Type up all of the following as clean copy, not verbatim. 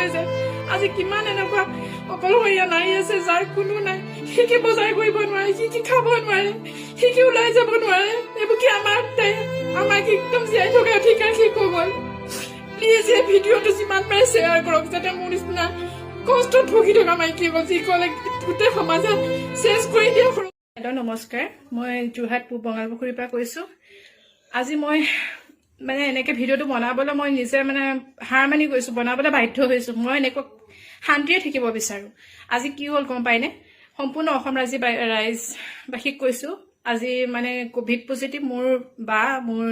হৈ যায়। আজি কিমান এনেকুৱা অকলশৰীয়া নাৰী আছে, যাৰ কোনো নাই, সি কি বজাৰ কৰিব নোৱাৰে, সি কি খাব নোৱাৰে, সি কি ওলাই যাব নোৱাৰে? এইবোৰ কি আমাৰ আমাক একদম জীয়াই থকা অধিকাৰ শেষ হৈ গ'ল? প্লিজ, এই ভিডিঅ'টো যিমান পাৰে শ্বেয়াৰ কৰক, যাতে মোৰ নিচিনা কষ্টত ভুগি থকা মাইকী যিসকলে গোটেই সমাজে চেঞ্জ কৰি দিয়া। হেল্ল', নমস্কাৰ। মই যোৰহাট পূব বঙালপুখুৰীৰ পৰা কৈছোঁ। আজি মই মানে এনেকৈ ভিডিঅ'টো বনাবলৈ মই নিজে মানে হাৰ মানি গৈছোঁ, বনাবলৈ বাধ্য হৈছোঁ। মই এনেকুৱা শান্তিৰে থাকিব বিচাৰোঁ। আজি কি হ'ল গম পায়নে? সম্পূৰ্ণ অসম ৰাইজবাসীক কৈছোঁ, আজি মানে ক'ভিড পজিটিভ মোৰ বা, মোৰ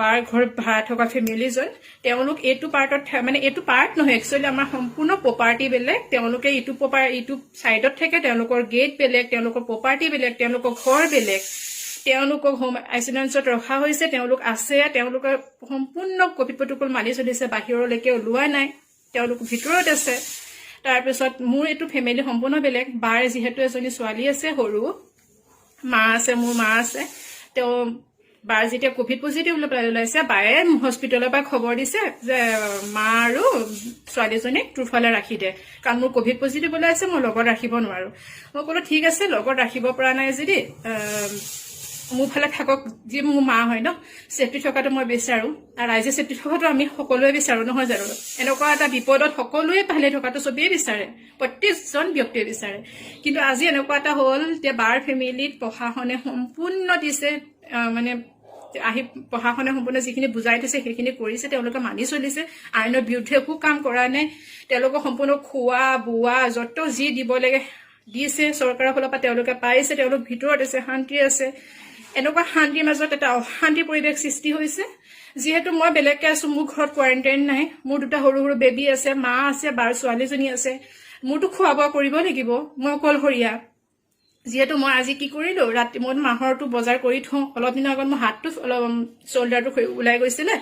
বাৰ ঘৰত ভাড়া থকা ফেমিলিজন। তেওঁলোক এইটো পাৰ্টত, মানে এইটো পাৰ্ট নহয়, একচুৱেলি আমাৰ সম্পূৰ্ণ প্ৰপাৰ্টি বেলেগ। তেওঁলোকে ইটো ছাইডত থাকে। তেওঁলোকৰ গেট বেলেগ, তেওঁলোকৰ প্ৰপাৰ্টি বেলেগ, তেওঁলোকৰ ঘৰ বেলেগ। তেওঁলোকক হোম আইচলেশ্যনত ৰখা হৈছে। তেওঁলোক আছে, তেওঁলোকে সম্পূৰ্ণ ক'ভিড প্ৰট'কল মানি চলিছে, বাহিৰলৈকে ওলোৱা নাই, তেওঁলোক ভিতৰত আছে। তাৰপিছত মোৰ এইটো ফেমিলি সম্পূৰ্ণ বেলেগ। বাৰ যিহেতু এজনী ছোৱালী আছে সৰু, মা আছে, মোৰ মা আছে। তেওঁ বাৰ যেতিয়া ক'ভিড পজিটিভ ওলাইছে, বায়ে হস্পিটেলৰ পৰা খবৰ দিছে যে মা আৰু ছোৱালীজনীক তোৰ ফালে ৰাখি দে, কাৰণ মোৰ ক'ভিড পজিটিভ ওলাইছে, মই লগত ৰাখিব নোৱাৰো। মই ক'লো, ঠিক আছে, লগত ৰাখিব পৰা নাই যদি মোৰ ফালে থাকক। যি মোৰ মা হয় ন, ছেফটি থকাটো মই বিচাৰোঁ আৰু ৰাইজে ছেফটি থকাটো আমি সকলোৱে বিচাৰোঁ, নহয় জানো? এনেকুৱা এটা বিপদত সকলোৱে ভালে থকাটো চবেই বিচাৰে, প্ৰত্যেকজন ব্যক্তিয়ে বিচাৰে। কিন্তু আজি এনেকুৱা এটা হ'ল যে বাৰ ফেমিলিত প্ৰশাসনে সম্পূৰ্ণ দিছে, মানে আহি প্ৰশাসনে সম্পূৰ্ণ যিখিনি বুজাই দিছে সেইখিনি কৰিছে, তেওঁলোকে মানি চলিছে, আইনৰ বিৰুদ্ধে একো কাম কৰা নাই। তেওঁলোকক সম্পূৰ্ণ খোৱা বোৱা যত যি দিব লাগে দিছে, চৰকাৰৰ ফালৰ পৰা তেওঁলোকে পাইছে। তেওঁলোক ভিতৰত আছে, শান্তি আছে। এনেকুৱা শান্তিৰ মাজত এটা অশান্তিৰ পৰিৱেশ সৃষ্টি হৈছে। যিহেতু মই বেলেগকে আছো, মোৰ ঘৰত কোৱাৰেণ্টাইন নাই, মোৰ দুটা সৰু সৰু বেবী আছে, মা আছে, বাৰ ছোৱালীজনী আছে, মোৰতো খোৱা বোৱা কৰিব লাগিব, মই অকলশৰীয়া যিহেতু। মই আজি কি কৰিলো, ৰাতি মই মাহৰটো বজাৰ কৰি থওঁ। অলপ দিনৰ আগত মোৰ হাতটো অলপ শ্বল্ডাৰটো ওলাই গৈছিলে,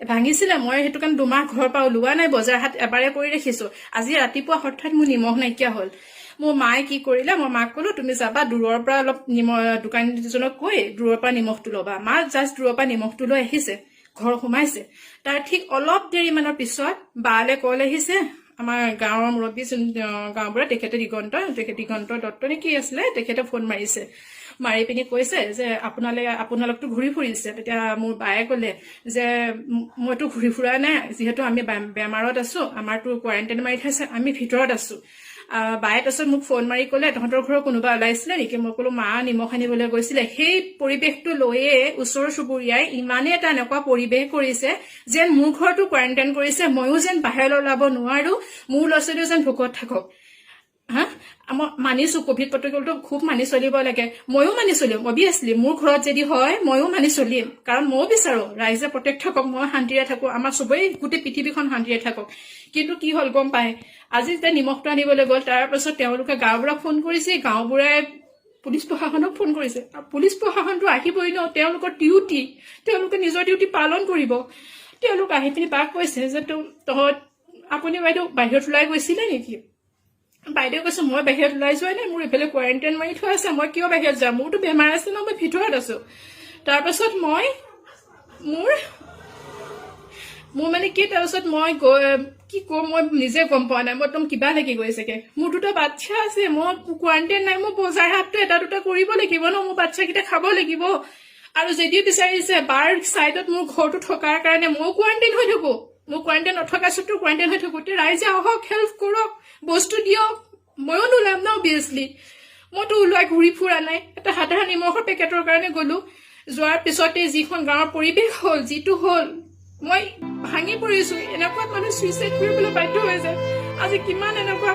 ভাঙিছিলে। মই সেইটো কাৰণে 2 মাহ ঘৰৰ পৰা ওলোৱা নাই, বজাৰ হাট এবাৰে কৰি ৰাখিছো। আজি ৰাতিপুৱা হঠাৎ মোৰ নিমখ নাইকিয়া হ'ল। মোৰ মায়ে কি কৰিলে, মই মাক ক'লো, তুমি যাবা দূৰৰ পৰা অলপ নিমখ, দোকানীজনক কৈ দূৰৰ পৰা নিমখটো ল'বা। মা জাষ্ট দূৰৰ পৰা নিমখটো লৈ আহিছে, ঘৰ সোমাইছে। তাৰ ঠিক অলপ দেৰি মানৰ পিছত বালে কল আহিছে। আমাৰ গাঁৱৰ মুৰব্বী যোন গাঁওবুঢ়া, তেখেতে দিগন্ত, তেখেত দিগন্ত দত্ত নে কি আছিলে, তেখেতে ফোন মাৰিছে। মাৰি পিনি কৈছে যে আপোনালোকতো ঘূৰি ফুৰিছে। তেতিয়া মোৰ বায়ে ক'লে যে মইতো ঘূৰি ফুৰা নাই, যিহেতু আমি বেমাৰত আছো, আমাৰতো কোৱাৰেণ্টাইন মাৰি থৈছে, আমি ভিতৰত আছো। বায়ে তাৰপিছত মোক ফোন মাৰি ক'লে, তহঁতৰ ঘৰৰ কোনোবা ওলাইছিলে নেকি? মই ক'লো, মা নিমখ আনিবলৈ গৈছিলে। সেই পৰিৱেশটো লৈয়ে ওচৰ চুবুৰীয়াই ইমানেই এটা এনেকুৱা পৰিৱেশ কৰিছে যেন মোৰ ঘৰটো কোৱাৰেণ্টাইন কৰিছে, ময়ো যেন বাহিৰলৈ ওলাব নোৱাৰো, মোৰ ল'ৰা ছোৱালীও যেন ভোকত থাকক। হা, মই মানিছো, কভিড প্ৰট'কলটো খুব মানি চলিব লাগে, ময়ো মানি চলিম। অভিয়াছলি মোৰ ঘৰত যদি হয় ময়ো মানি চলিম, কাৰণ ময়ো বিচাৰো ৰাইজে প্ৰটেক্ট থাকক, মই শান্তিৰে থাকো, আমাৰ চবেই গোটেই পৃথিৱীখন শান্তিৰে থাকক। কিন্তু কি হ'ল গম পায়? আজি যেতিয়া নিমখটো আনিবলৈ গ'ল, তাৰ পাছত তেওঁলোকে গাঁওবুঢ়াক ফোন কৰিছে, গাঁওবুঢ়াই পুলিচ প্ৰশাসনক ফোন কৰিছে। আৰু পুলিচ প্ৰশাসনটো আহিবই ন, তেওঁলোকৰ ডিউটি, তেওঁলোকে নিজৰ ডিউটি পালন কৰিব। তেওঁলোক আহি পিনি বাক কৈছে যে তহঁত আপুনি বাইদেউ বাহিৰত ওলাই গৈছিলে নেকি? বাইদেউ কৈছে, মই বাহিৰত ওলাই যোৱা নাই, মোৰ এইফালে কোৱাৰেণ্টাইন মাৰি থোৱা আছে, মই কিয় বাহিৰত যাম? মোৰতো বেমাৰ আছে ন, মই ভিতৰত আছো। তাৰপাছত মই মোৰ মোৰ মানে কি, তাৰপিছত মই গৈ কি কম মই নিজে গম পোৱা নাই। মই একদম কিবা লাগি গৈছেগে। মোৰ দুটা বাচ্ছা আছে, মই কোৱাৰেণ্টাইন নাই, মই বজাৰ হাটটো এটা দুটা কৰিব লাগিব ন, মোৰ বাচ্ছাকেইটা খাব লাগিব। আৰু যদিও বিচাৰিছে বাৰ ছাইডত মোৰ ঘৰটো থকাৰ কাৰণে ময়ো কোৱাৰেণ্টাইন হৈ থাকো, মোৰ কোৱাৰেণ্টাইন নথকা স্বত্তেও কোৱাৰেণ্টাইন হৈ থাকো। তেতিয়া ৰাইজে আহক, হেল্প কৰক, বস্তু দিয়ক, ময়ো নোলাম ন। অভিয়াছলি মইতো ওলাই ঘূৰি ফুৰা নাই। এটা সাধাৰণ নিমখৰ পেকেটৰ কাৰণে গ'লো। যোৱাৰ পিছতে যিখন গাঁৱৰ পৰিৱেশ হ'ল, যিটো হ'ল, মই ভাঙি পৰিছো। এনেকুৱাত মানুহ চুইচাইড কৰিবলৈ বাধ্য হৈ যায়। আজি কিমান এনেকুৱা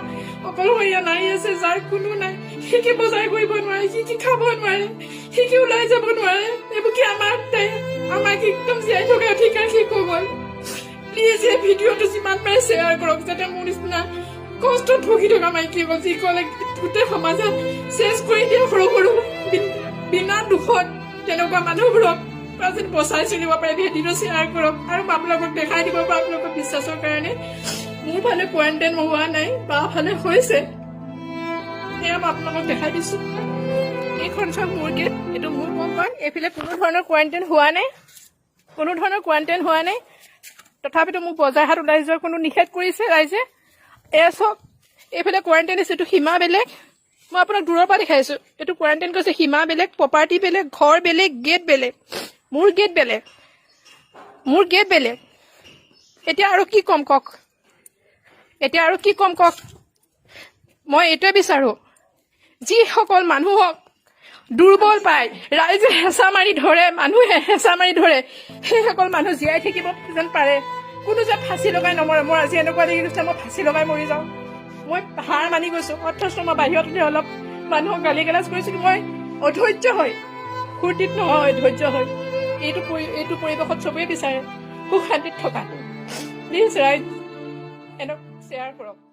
অকলশৰীয়া নাৰী আছে, যাৰ কোনো নাই, সি কি বজাৰ কৰিব নোৱাৰে, সি কি খাব নোৱাৰে, সি কি ওলাই যাব নোৱাৰে? এইবোৰ কি আমাৰ আমাক একদম জীয়াই থকা অধিকাৰ শেষ হৈ গ'ল? প্লিজ, এই ভিডিঅ'টো যিমান পাৰে শ্বেয়াৰ কৰক, যাতে মোৰ নিচিনা কষ্টত ভুগি থকা মাইকী যিসকলে গোটেই সমাজে চেঞ্জ কৰি দিয়ে, সৰু সৰু বিনা দোষত তেনেকুৱা মানুহবোৰক পৰা যেন বচাই চলিব পাৰে। ভিডিঅ'টো শ্বেয়াৰ কৰক আৰু আপোনালোকক দেখাই দিব পাৰোঁ আপোনালোকৰ বিশ্বাসৰ কাৰণে। মোৰ ফালে কোৱাৰেণ্টাইন হোৱা নাই, বা ফালে হৈছে। এয়া মই আপোনালোকক দেখাই দিছো। এইখন চাওক, মোৰ গেট এইটো, মোৰ কম্পাউণ্ড। এইফালে কোনো ধৰণৰ কোৱাৰেণ্টাইন হোৱা নাই, কোনো ধৰণৰ কোৱাৰেণ্টাইন হোৱা নাই। তথাপিতো মোক বজাৰ হাট ওলাই যোৱাৰ কোনো নিষেধ কৰিছে ৰাইজে। এয়া চাওক, এইফালে কোৱাৰেণ্টাইন আছে, এইটো সীমা বেলেগ। মই আপোনাক দূৰৰ পৰা দেখাইছোঁ। এইটো কোৱাৰেণ্টাইন কৰিছে, সীমা বেলেগ, প্ৰপাৰ্টি বেলেগ, ঘৰ বেলেগ, গেট বেলেগ, মোৰ গেট বেলেগ, মোৰ গেট বেলেগ। এতিয়া আৰু কি ক'ম কওক? এতিয়া আৰু কি ক'ম কওক? মই এইটোৱে বিচাৰোঁ, যিসকল মানুহক দুৰ্বল পায় ৰাইজে হেঁচা মাৰি ধৰে, মানুহে হেঁচা মাৰি ধৰে, সেইসকল মানুহ জীয়াই থাকিব যেন পাৰে, কোনো যে ফাঁচি লগাই নমৰে। মোৰ আজি এনেকুৱা লাগি গৈছে, মই ফাঁচি লগাই মৰি যাওঁ। মই হাৰ মানি গৈছোঁ। অথচ মই বাহিৰত উঠি অলপ মানুহক গালি গালাজ কৰিছিলোঁ। মই অধৈৰ্য হৈ, ফূৰ্তিত নহয়, ধৈৰ্য হৈ। এইটো পৰিৱেশত চবেই বিচাৰে সুখ শান্তিত থকাটো। প্লিজ ৰাইজ, এনেক শ্বেয়াৰ কৰক।